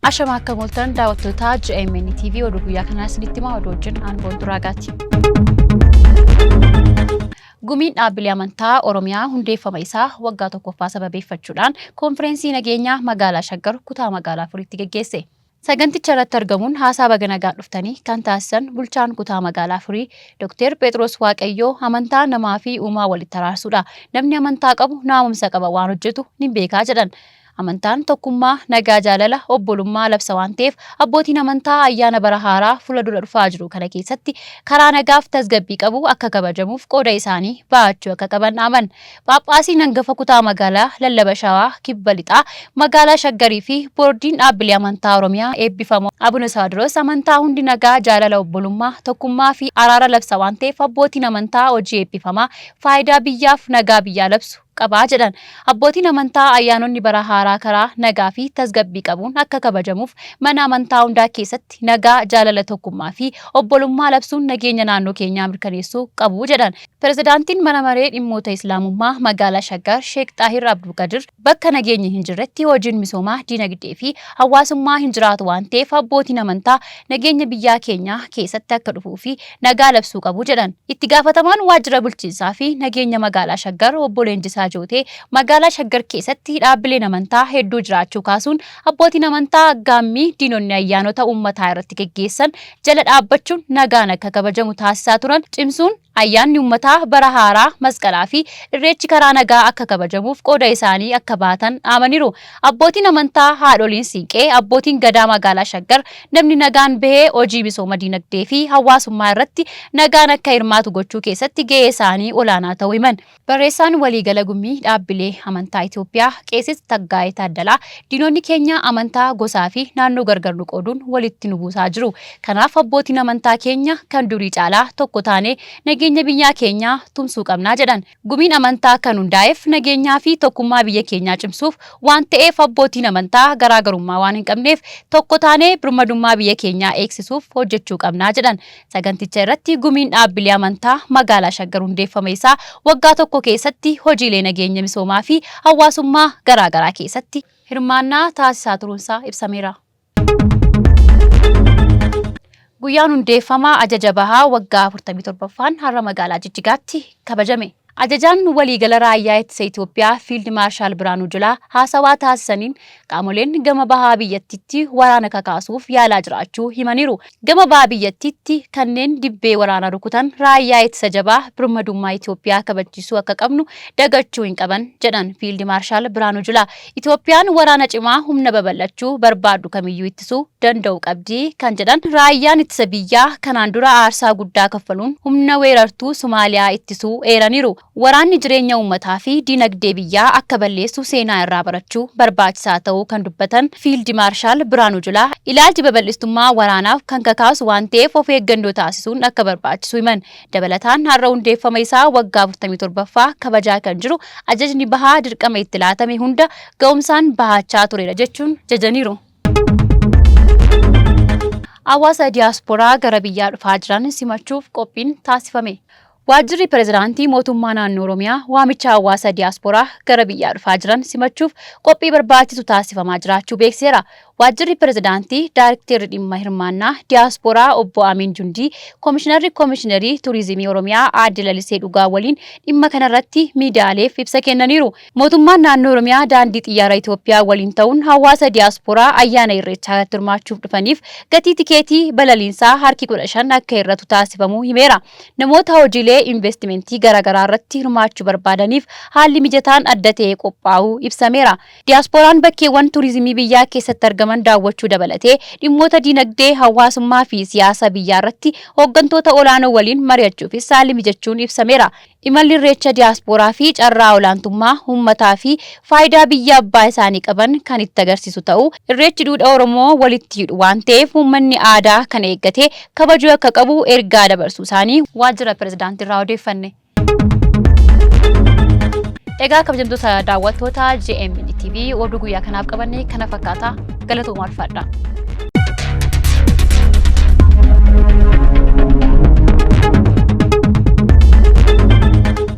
Ashama akka mooltan daawwattoota JMN TV oduu guyyaa kanaa isinitti himaa oduu wajjin aan Boontuu Raagaati. Gumiin dhaabbilee amantaa Oromiyaa hundeeffama isaa waggaa tokkoffaa sababeeffachuudhaan konfireensii nageenyaa magaalaa Shaggar kutaa magaalaa Furiitti geggeesse. Saganticha irratti argamuun haasaa baga nagaan dhuftanii kan taasisan bulchaan kutaa magaalaa Furii Dr. Phexros Waaqayyoo amantaa namaa fi uumaa walitti araarsuudha. Namni amantaa qabu naamumsa qaba waan hojjetu ni beekaa jedhan. Amantaan tokkummaa, nagaa jaalala, obbolummaa labsa waan ta'eef abbootiin amantaa ayyaana bara haaraa fuula dura dhufaa jiru kana keessatti karaa nagaaf tasgabbii qabu akka kabajamuuf qooda isaanii bahachuu akka qaban dhaaman. Phaaphaasiin hangafa kutaa magaalaa Lallaba Shawaa Kibba Lixaa magaalaa Shaggarii fi boordiin dhaabbilee amantaa Oromiyaa eebbifamoo Abuna Saadiroos amantaa hundi nagaa, jaalala, obbolummaa, tokkummaa fi araara labsa waan ta'eef abbootiin amantaa hojii eebbifamaa faayidaa biyyaaf nagaa biyyaa labsu qabaa jedhan. Abbootiin amantaa ayyaanonni bara haaraa karaa nagaa fi tasgabbii qabuun akka kabajamuuf mana amantaa hundaa keessatti nagaa, jaalala, tokkummaa fi obbolummaa labsuun nageenya naannoo keenyaa mirkaneessuu qabu jedhan. Pirezidaantiin mana maree dhimmoota Islaamummaa magaalaa Shaggar Sheek Xaahir Abdulqadir bakka nageenyi hin jirretti hojiin misoomaa dinagdee fi hawaasummaa hin jiraatu waan ta'eef abbootiin amantaa nageenya biyyaa keenyaa keessatti akka dhufuu fi nagaa labsuu qabu jedhan. Itti gaafatamaan waajjira bulchiinsaa fi nageenya magaalaa Shaggar obbo Leenjisaa Jootee magaalaa Shaggar keessatti dhaabbileen amantaa hedduu jiraachuu kaasuun abbootiin amantaa aggaammii diinonni ayyaanota uummataa irratti geggeessan jala dhaabbachuun nagaan akka kabajamu taasisaa turan cimsuun ayyaanni uummataa bara haaraa masqalaa fi irreechi karaa nagaa akka kabajamuuf qooda isaanii akka baatan dhaamaniiru. Abbootiin amantaa haadholiin siinqee abbootiin gadaa magaalaa Shaggar namni nagaan bahee hojii misooma dinagdee fi hawaasummaa irratti nagaan akka hirmaatu gochuu keessatti gahee isaanii olaanaa ta'uu himan. Barreessaan waliigala gumii dhaabbilee amantaa Itoophiyaa Qeesis Taggaayee Taaddalaa diinonni keenya amantaa gosaa fi naannoo gargar nu qooduun walitti nu buusaa jiru. Kanaaf abbootiin amantaa keenya kan durii caalaa tokko taanee nageenya biyyaa keenyaa tumsuu qabnaa jedhan. Gumiin amantaa kan hundaa'eef nageenyaa fi tokkummaa biyya keenyaa cimsuuf waan ta'eef abbootiin amantaa garaagarummaa waan hin qabneef tokko taanee birmadummaa biyya keenyaa eegsisuuf hojjechuu qabnaa jedhan. Saganticha irratti gumiin dhaabbilee amantaa magaalaa Shaggar hundeeffama isaa waggaa tokko keessatti hojiilee nageenya misoomaa fi hawaasummaa garaagaraa keessatti hirmaannaa taasisaa turuunsaa ibsameera. Guyyaan hundeeffama ajaja bahaa waggaa 47ffaan har'a magaalaa Jijjigaatti kabajame. Ajajaan waliigala raayyaa ittisa Itoophiyaa Fiild Maarshaal Biraanuu Julaa haasawaa taasisaniin qaamoleen gama bahaa biyyattiitti waraana kakaasuuf yaalaa jiraachuu himaniiru. Gama baha biyyattiitti kanneen dibbee waraanaa rukutan raayyaa ittisa jabaa birmadummaa Itoophiyaa kabachiisuu akka qabnu dagachuu hin qaban jedhan Fiild Maarshaal Biraanuu Julaa. Itoophiyaan waraana cimaa humna babal'achuu barbaadu kamiyyuu ittisuu danda'u qabdi kan jedhan raayyaan ittisa biyyaa kanaan dura aarsaa guddaa kaffaluun humna weerartuu Somaaliyaa ittisuu eeraniiru. Waraanni jireenya uummataa fi dinagdee biyyaa akka balleessu seenaa irraa barachuu barbaachisaa ta'uu kan dubbatan Fiildi Maarshaal Biraanuu Julaa ilaalchi babal'istummaa waraanaaf kan kakaasu waan ta'eef of eeggannoo taasisuun akka barbaachisu himan. Dabalataan har'a hundeeffama isaa waggaa 47ffaa kabajaa kan jiru ajajni bahaa dirqama itti laatame hunda ga'umsaan bahachaa tureera jechuun jajaniiru. Hawaasa diyaasporaa gara biyyaa dhufaa jiran simachuuf qophiin taasifame. Waajjirri pirezidaantii mootummaa naannoo Oromiyaa waamicha hawaasa diyaasporaa gara biyyaa dhufaa jiran simachuuf qophii barbaachisu taasifamaa jiraachuu beeksiseera. Waajjirri pirezidaantii Daayirekteerri dhimma hirmaannaa diyaasporaa obbo Amiin Jundii, Komishinarri Komishinerii Turizimii Oromiyaa Aadde Lalisee Dhugaa waliin dhimma kanarratti miidiyaaleef ibsa kennaniiru. Mootummaan naannoo Oromiyaa daandii xiyyaara Itoophiyaa waliin ta'uun hawaasa diyaasporaa ayyaana Irreechaa irratti hirmaachuuf dhufaniif gatii tikeetii balaliinsaa harki 15 akka hir'atu taasifamuu himeera. Namoota hojiilee investimentii garaagaraa irratti hirmaachuu barbaadaniif haalli mijataan adda ta'e qophaa'uu ibsameera. Diyaaspooraan bakkeewwan turizimii biyyaa keessatti argaman daawwachuu dabalatee dhimmoota dinagdee, hawaasummaa fi siyaasa biyyaa irratti hooggantoota olaanoo waliin mari'achuufis haalli mijachuun ibsameera. Imalli Irreecha diyaaspooraa fi carraa olaantummaa uummataa fi faayidaa biyya abbaa isaanii qaban kan itti agarsiisu ta'uu, Irreechi duudhaa Oromoo walitti hidhu waan ta'eef uummanni aadaa kana eeggatee kabajuu akka qabu ergaa dabarsuu isaanii waajjira pirezidaantiirraa odeeffanne. Egaa kabajamtoota daawwattoota JMN TV oduu guyyaa kanaaf qabanne kana fakkaata galatoomaa ulfaadha.